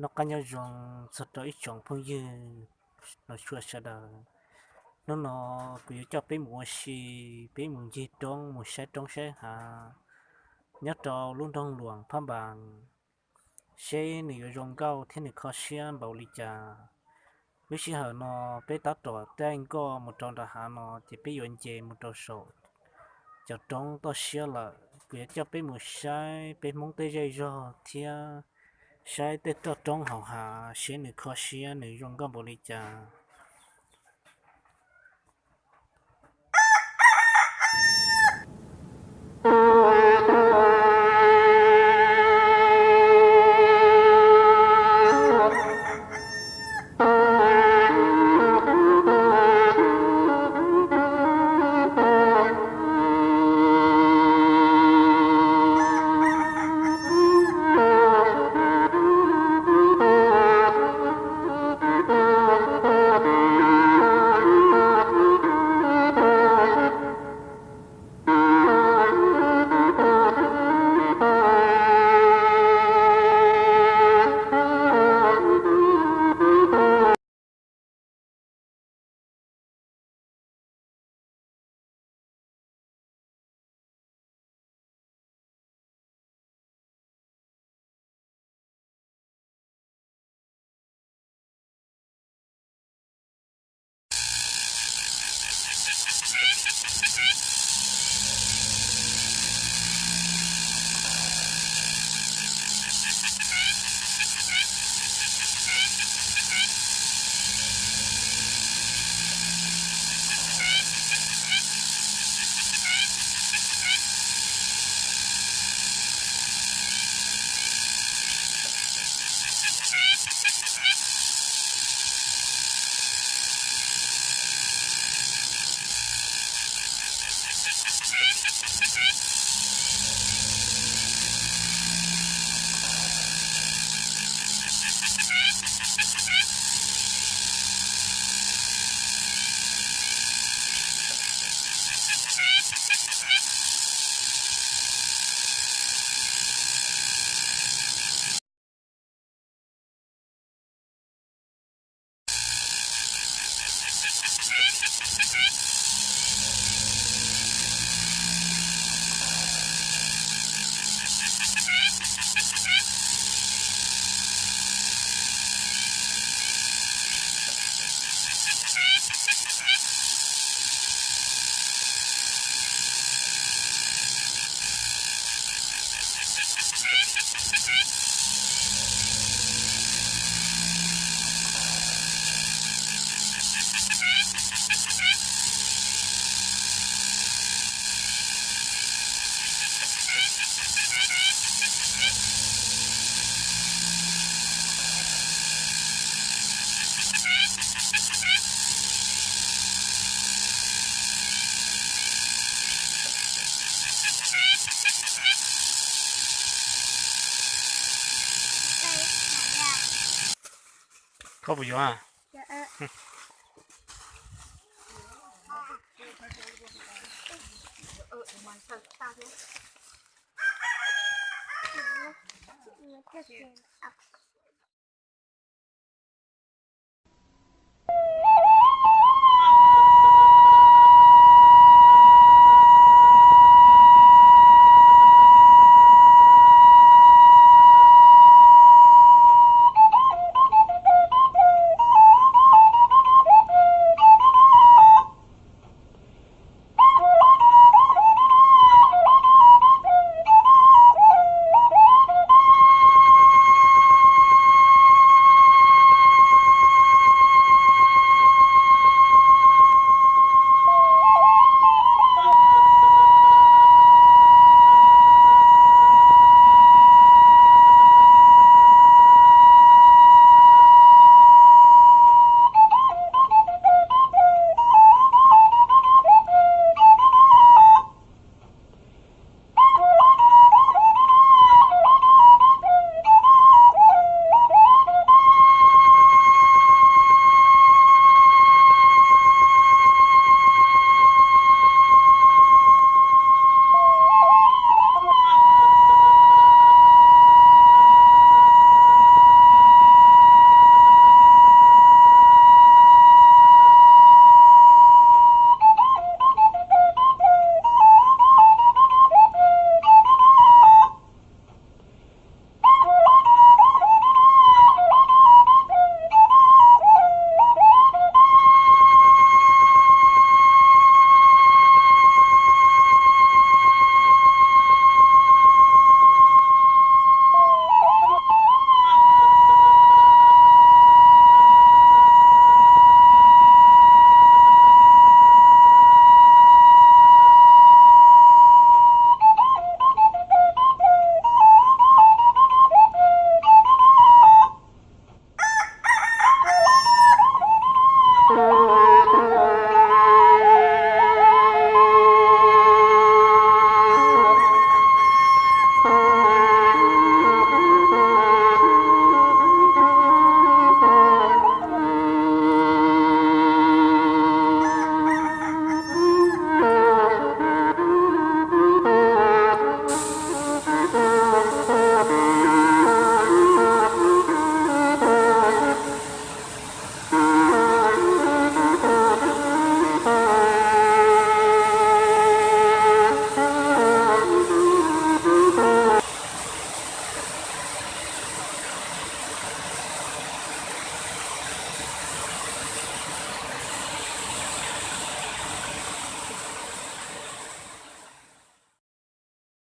Noj qab nyob zoo txog rau ib tsoom phooj ywg los txhua sawv daws. Hnub no kuv yuav coj peb mus ua si, peb mus ncig roob, mus saib roob saib hav nyob rau lub nroog Luam Phab Npas, seb nws yuav zoo nkauj thiab nws kho siab npaum li cas. Lub sij hawm no peb tab tom taij nkoj mus rau nram hav no ces peb yuav nce mus rau saum cov roob toj siab lawm. Kuv yuav coj peb mus saib peb Hmoob tej zej zog thiab saib tej toj roob hauv hav seb nws kho siab nws zoo nkauj npaum li cas. Koj puas yuav?